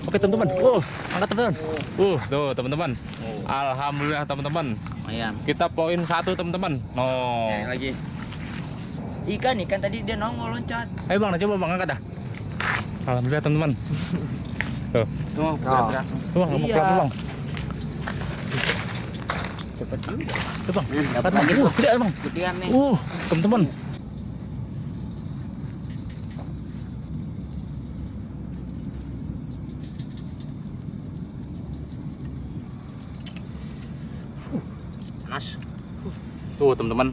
Oke teman-teman. Angkat teman-teman. Tuh teman-teman. Alhamdulillah teman-teman. Lumayan. Kita poin 1 teman-teman. Ini lagi. Ikan tadi dia nongol loncat. Ayo bang, coba bang angkat dah. Alhamdulillah teman-teman. Tuh. Berat-berat. Tuh bang, Iya. pelan bang. Cepet juga. Tuh bang. Dapat Bang. lagi tuh. Tidak bang. Gedean nih. Teman-teman. Panas. Tuh teman-teman.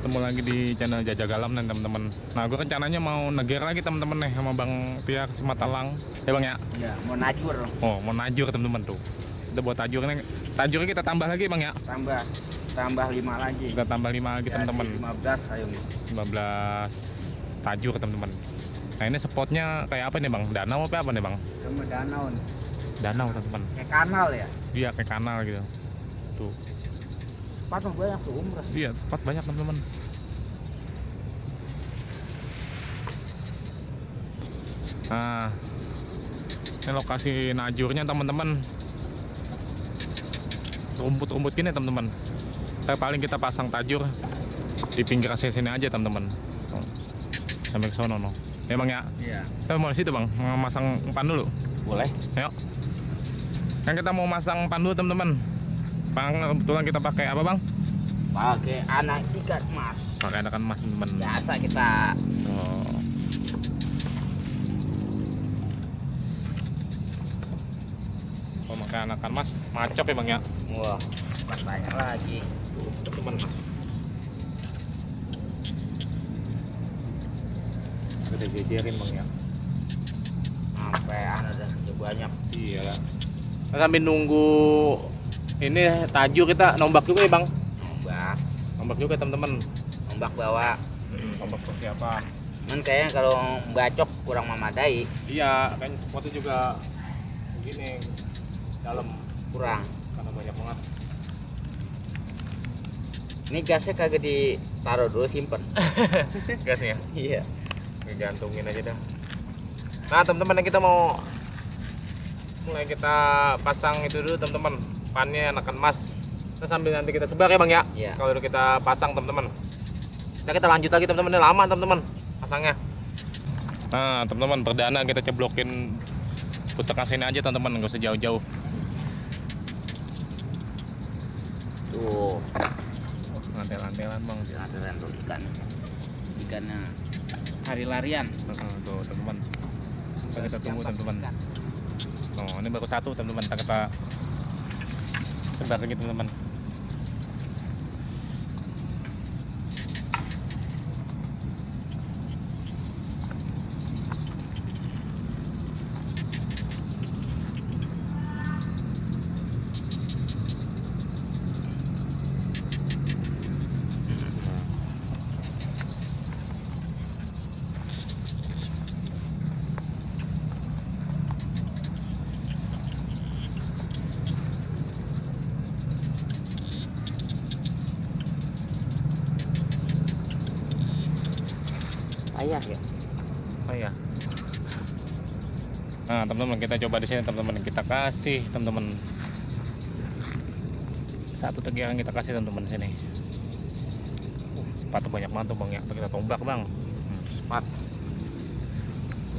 Ketemu lagi di channel Jajak Alam nih teman-teman. Nah gue rencananya mau neger lagi teman-teman nih sama Bang Tiar Simatalang. Ya bang ya. Ya, mau najur. Mau najur teman-teman tuh. Kita buat tajurnya. Tajurnya kita tambah lagi bang ya. Tambah 5 lagi. Kita tambah 5 lagi teman-teman. 15 ayo. 15 tajur teman-teman. Nah ini spotnya kayak apa nih bang? Danau apa nih bang? Sama danau nih. Danau teman-teman. Kayak kanal ya. Iya kayak kanal gitu. Tuh. Tempat mah banyak tuh umrah. Iya tempat banyak teman-teman. Nah ini lokasi najurnya teman-teman. Rumput-rumput gini teman-teman. Tapi paling kita pasang tajur di pinggir sini aja teman-teman. Sampai ke sono no. Ya bang ya. Iya. Kita mau di situ bang, masang umpan dulu. Boleh. Yuk. Kan kita mau masang umpan dulu teman-teman. Bang, kebetulan kita pakai apa bang? Pakai anak ikan mas. Pakai anakan emas teman-teman. Biasa kita. Oh. Oh, pakai anakan emas, macop ya bang ya. Wah, bukan banyak lagi. Teman-teman. Kita jejerin bang ya. Sampai anak udah banyak. Iya. Kita sambil nunggu ini tajur kita nombak juga ya bang. Nombak juga teman-teman. Nombak bawa. Nombak persiapan. Kan kayaknya kalau bacok kurang memadai. Iya, kayaknya spotnya juga begini dalam Kurang. karena banyak banget. Ini gasnya kagak ditaruh dulu, simpen. Gasnya. Iya. Gantungin aja dah. Nah teman-teman kita mau mulai kita pasang itu dulu teman-teman. Pannya anakan emas. Nah, sambil nanti kita sebar ya bang ya. Iya. Kalau udah kita pasang teman-teman. Nah kita lanjut lagi teman-teman. Ini lama teman-teman pasangnya. Nah teman-teman perdana kita ceblokin putar sini aja teman-teman, nggak usah jauh-jauh. Tuh. Lantel-lantelan bang. Ada tuh ikan. Ikannya hari larian. Tuh teman-teman. Kita tunggu teman-teman. Oh ini baru 1 teman-teman. Kita sebar lagi teman-teman. Ayah ya. Oh iya. Nah teman-teman kita coba di sini teman-teman, kita kasih teman-teman 1 tegiran kita kasih teman-teman di sini. Sepatu banyak banget tuh bang ya. Kita tombak bang. Sepat.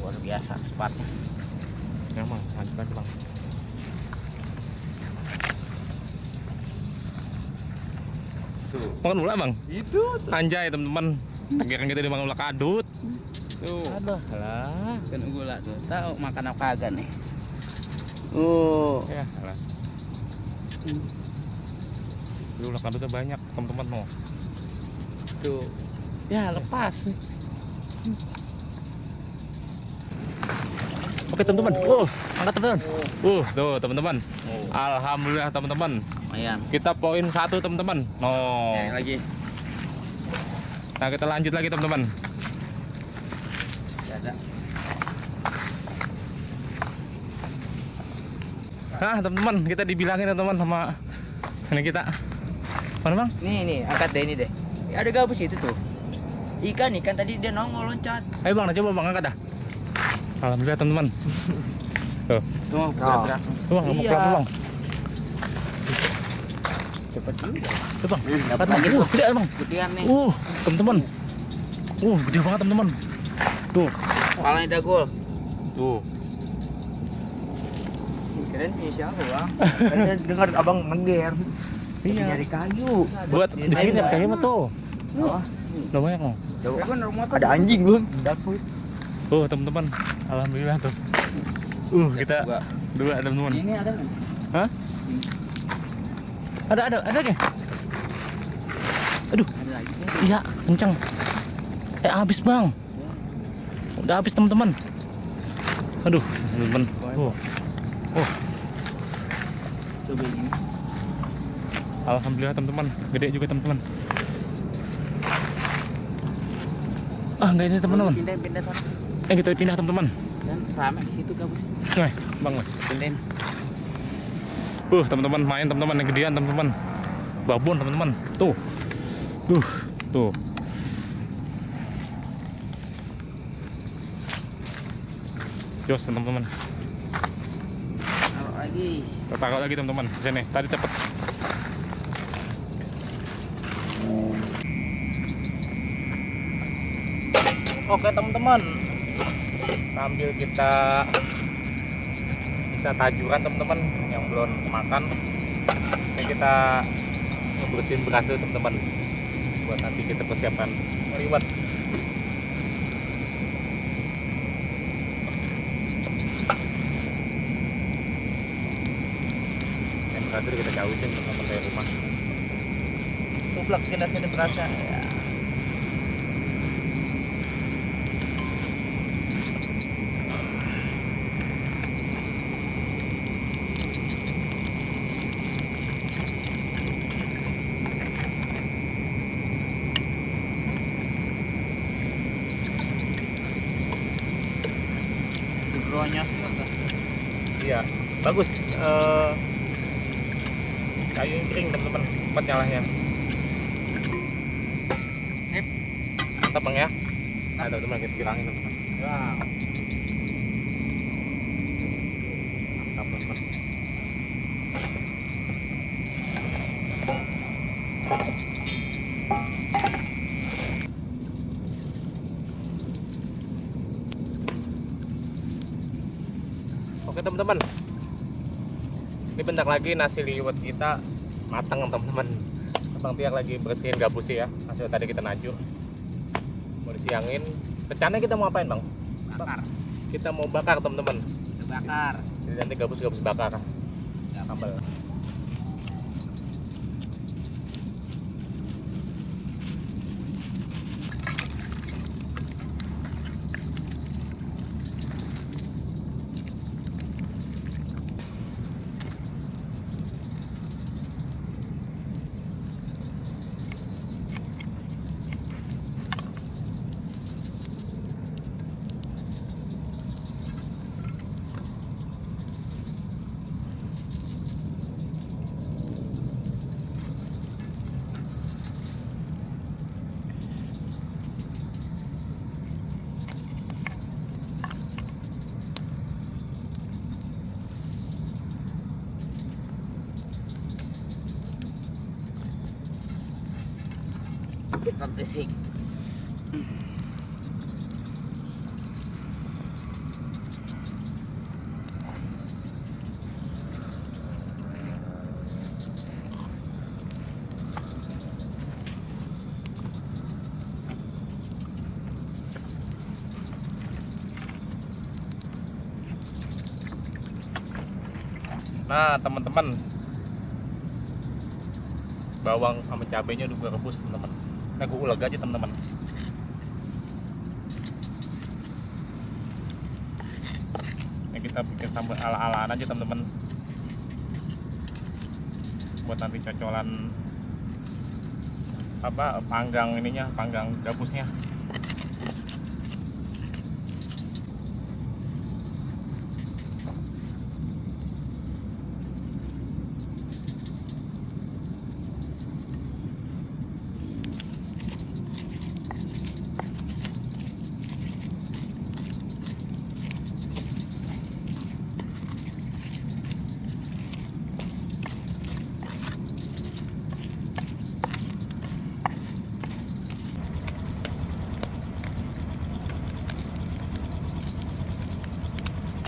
Luar biasa sepatnya. Ya bang, lanjut lagi bang. Tuh. Makan ulah bang. Itu. Anjay teman-teman. Tegiran kita dimakan ulah kadut. Tuh. Aduh. Alah. Kan gula tuh. Tahu makan apa kagak nih? Ya, alah. Ulah kadutnya banyak teman-teman mau. Tuh. Ya lepas nih. Oke teman-teman. Angkat teman-teman. Tuh teman-teman. Alhamdulillah teman-teman. Lumayan. Kita poin 1 teman-teman. Ini lagi. Nah kita lanjut lagi teman-teman. Ya ada. Nah teman-teman kita dibilangin teman-teman sama ini kita. Mana bang? Nih angkat deh ini deh. Ya, ada gabus itu tuh. Ikan tadi dia nongol loncat. Ayo bang, coba bang angkat dah. Alhamdulillah teman-teman. Tuh, Tuh, gerak-gerak. tuh bang, nggak mau Iya. pulang bang. Cepet juga. Tuh bang, Dapat angkat, lagi bang. tuh. Gede bang. Gedean nih. Teman-teman. Gede banget teman-teman. Tuh, Kepalanya dagol. tuh. Keren punya siapa bang? Tadi saya dengar abang ngeger. Iya. Nyari kayu. Buat di sini kayak gimana tuh? Oh, Udah banyak bang. ada anjing bang. Dapur. Tuh teman-teman, alhamdulillah tuh. Kita dua teman-teman. Ini ada nggak? Hah? Ada nih. Aduh, Ada lagi. iya kencang. Habis bang. Udah habis teman-teman. Aduh, teman-teman. Coba ini. Alhamdulillah teman-teman, gede juga teman-teman. Enggak ini teman-teman. Pindah sana. Kita pindah teman-teman. Dan rame di situ gabus. Bang. Pindahin. Teman-teman main teman-teman yang gedean teman-teman. Babon teman-teman. Tuh. Tuh. Jos teman-teman. Taruh lagi. Taruh lagi teman-teman. Sini. Tadi cepet. Oke teman-teman. Sambil kita bisa tajuran teman-teman yang belum makan. Ini kita ngebersihin beras dulu teman-teman. Buat nanti kita persiapkan ngeliwat. Tadi kita jauhin teman-teman dari rumah. Tublak kita sini berasa ya. Bronyos Iya, bagus. Kayu yang kering teman-teman, cepat nyalahnya. Sip. Mantap bang ya. Nah teman-teman kita bilangin teman-teman. Wow. Mantap teman-teman. Oke teman-teman, ini bentar lagi nasi liwet kita matang teman-teman. Bang Tiak lagi bersihin gabusnya ya, hasil tadi kita naju mau disiangin. Rencananya kita mau apain bang? Bakar. Kita mau bakar teman-teman, Bakar. jadi nanti gabus bakar sambal. Fantastic. Nah teman-teman, bawang sama cabenya udah gue rebus teman-teman. Nah gue uleg aja teman-teman. Ini kita bikin sambal ala-alaan aja teman-teman. Buat nanti cocolan apa panggang ininya, panggang gabusnya.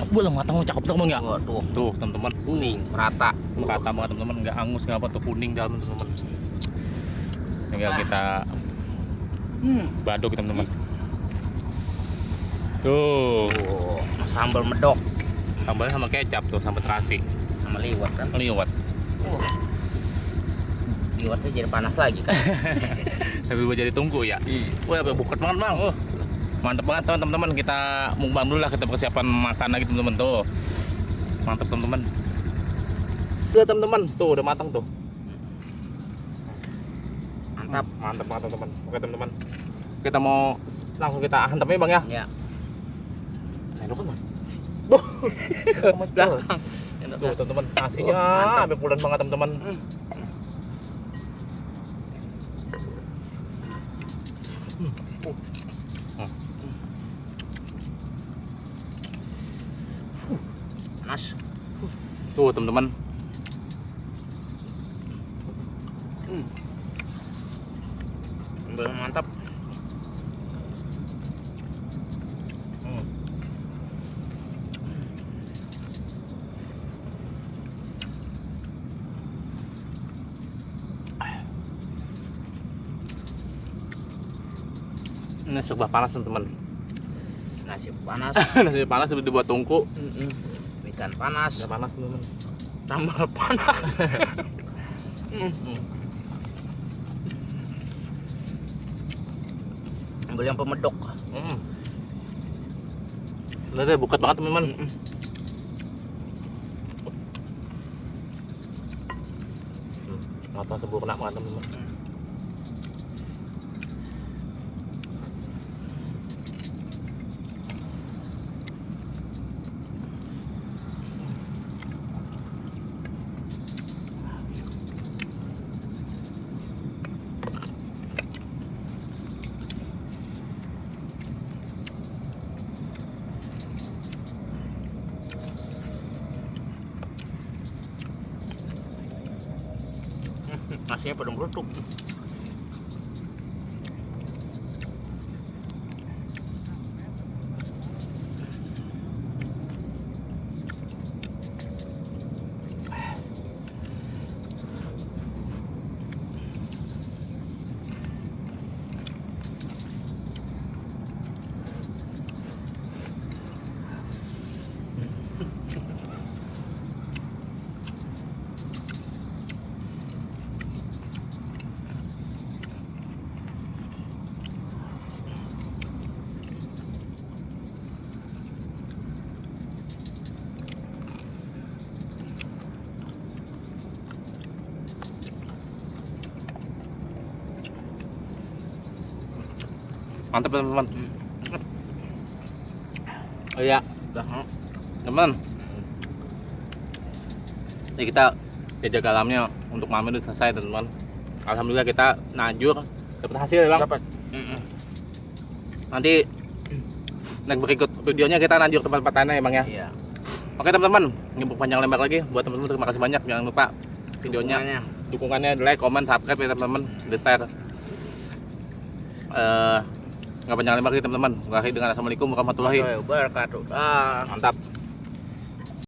Boleh matang cakep tuh bang ya. Wah, tuh Tuh teman-teman, kuning merata. merata banget teman-teman, nggak angus nggak apa tuh, kuning dalam teman-teman. Tinggal kita baduk teman-teman. Tuh, Tuh, sambal medok tambahin sama kecap tuh, sama terasi, sama liwat kan. liwat. Liwatnya jadi panas lagi kan. Tapi buat jadi tunggu ya. Wah, buket banget bang. Mantep banget teman-teman. Kita mukbang dulu lah, kita persiapan makan lagi teman-teman tuh. Mantap teman-teman. Tuh teman-teman, tuh udah matang tuh. Mantap. Mantap banget teman-teman. Oke teman-teman, kita mau langsung kita hantam ya bang ya. Ya. Enak kan bang? Belakang. Tuh teman-teman, nasinya Mantap. sampai pulen banget teman-teman. Panas. Tuh teman-teman. Sambal mantap. Ini serba panas teman-teman. Nasi panas. Nasi panas seperti dibuat tungku. Ikan panas. Udah panas teman-teman. Sambal panas. Ambil yang pemedok. Udah deh, buket banget teman-teman. Mata sempurna banget teman-teman. Nasinya pada merutuk. Mantap teman-teman. Oh iya Udah, teman, ini kita jaga alamnya untuk malam itu selesai teman-teman. Alhamdulillah kita najur dapat hasil ya bang. dapat. Nanti next berikut videonya kita najur tempat lainnya ya bang ya. Iya. Oke teman-teman, nyebut panjang lebar lagi buat teman-teman, terima kasih banyak. Jangan lupa videonya, dukungannya, like, comment, subscribe ya teman-teman, di share. Nggak panjang lebar lagi teman-teman. Berakhir dengan assalamualaikum warahmatullahi wabarakatuh. Mantap.